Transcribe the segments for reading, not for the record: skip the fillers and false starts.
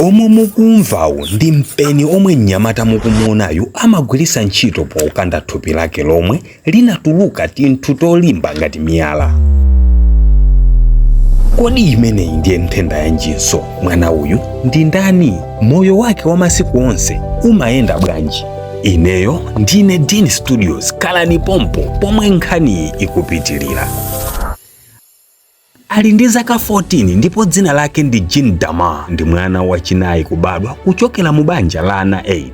Omwe mukumvawu ndi mpeni omwe mnyamata mukumuonayu amagwiritsa ntchito pokanda thupi lake lomwe linatuluka tinthu tolimba ngati miyala. Kodi imeneyi ndiye nthenda yanjinso? Mwana uyu ndi ndani? Moyo wake wa masiku onse umayenda bwanji? Ineyo ndine Dean Studios, khalani pompo pomwe nkhaniyi ikupitilira. Ali ndi zaka 14 ndipo dzina lake ndi Jean Damar. Ndi mwana wachinayi kubadwa kuchokera mu banja la ana 8.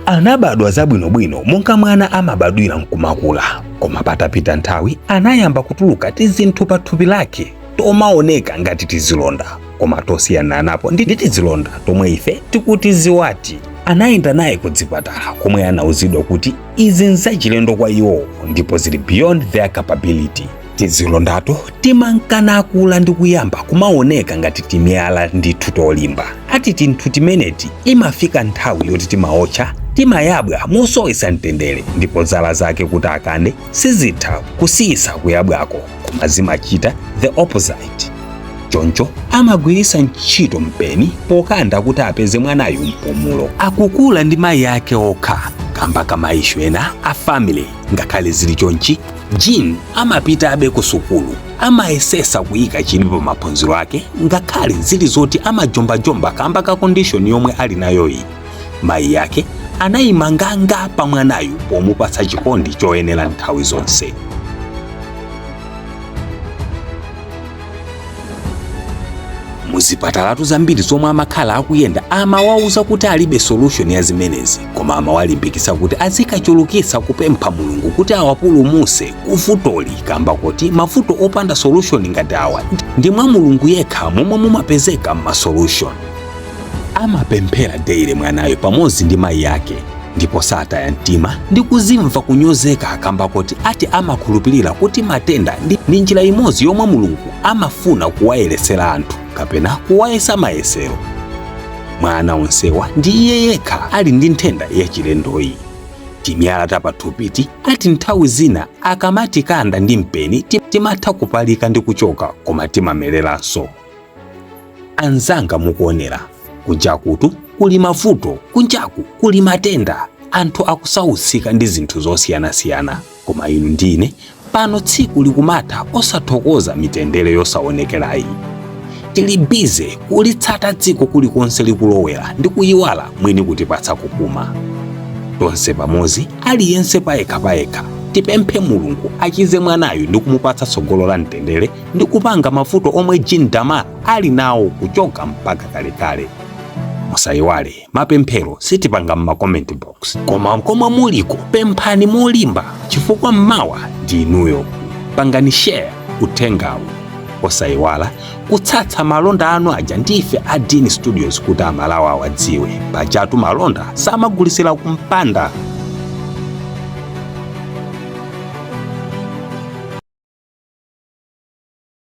Anabadwa zabwinobwino monga mwana amabadwira nkumakula, koma patapita nthawi anayamba kutuluka tizinthu pa thupi lake tomaoneka ngati tizilonda, koma tosiyana napo ndi tizilonda tomwe ife tikutiziwati. Anayenda naye ku dzipatala komwe anauzidwa kuti izi nzachilendo kwa iwo ndipo zili beyond their capability. Tizilondato timankanakula ndi kuyamba kumaoneka ngati timiyala ndithu tolimba. Ati tinthu timeneti imafika nthawi yoti timaotcha, timayabwa mosowetsa mtendere, ndipo zala zake kuti akande sizitha kusiyisa kuyabwako, koma zimachita the opposite. Choncho amagwiritsa ntchito mpeni pokanda kuti apeze mwanayu mpumulo. Akukula ndi mayi ake okha kamba ka ma issue ena a family. Ngakhale zili chonchi, Jean amapitabe ku sukulu, amayesesa kuyika chidwi pa maphunziro ake ngakhale zili zoti amajombajomba kamba ka condition yomwe ali nayoyi. Mayi ake anayima nganga pa mwanayu pomupatsa chikondi choyenera nthawi zonse. Muzipatalatu zambiri zomwe amakhala akuyenda amawauza kuti alibe solution ya zimenezi, koma amawalimbikitsa kuti azikachulukitsa kupempha Mulungu kuti awapulumuse kuvutoli, kamba kuti mavuto opanda solution ngati awa ndi mwa Mulungu yekha momwe mumapezeka ma solution. Amapemphera daily mwanayo pamodzi ndi mayi ake, ndipo sataya mtima ndi kuzimva kunyozeka kamba kuti ati amakhulupirira kuti matenda ndi njira imodzi yomwe Mulungu amafuna kuwayeretsera anthu kapena kuwayesa mayesero. Mwa ana onsewa ndi iye yekha ali ndi nthenda yachilendoyi. Timiyala tapathupiti ati nthawi zina akamatikanda ndi mpeni timatha kupalika ndi kuchoka, koma timameleranso. Anzanga mukuonera, kunjakutu kuli mavuto, kunjaku kuli matenda, anthu akusautsika ndi zinthu zosiyanasiyana, koma inu ndine pano tsiku likumatha osathokoza mitendere yosaonekerayi. Tili busy kulitsata dziko kulikonse likulowera ndi kuyiwala mwini kutipatsa kupuma. Tonse pamodzi, aliyense payekha payekha, tipemphe Mulungu achize mwanayu ndi kumupatsa tsogolo la mtendere ndi kupanga mavuto omwe Jean Damar ali nawo kuchoka mpaka kalekale. Musayiwale, mapemphero sitipanga m'ma comment box, koma komwe muliko pemphani molimba chifukwa mmawa ndi inuyo. Pangani share uthengawu, osayiwala kutsatsa malonda anu aja ndife a Dean Studios kuti Amalawi awadziwe. Pajatu malonda samagulisira kumpanda.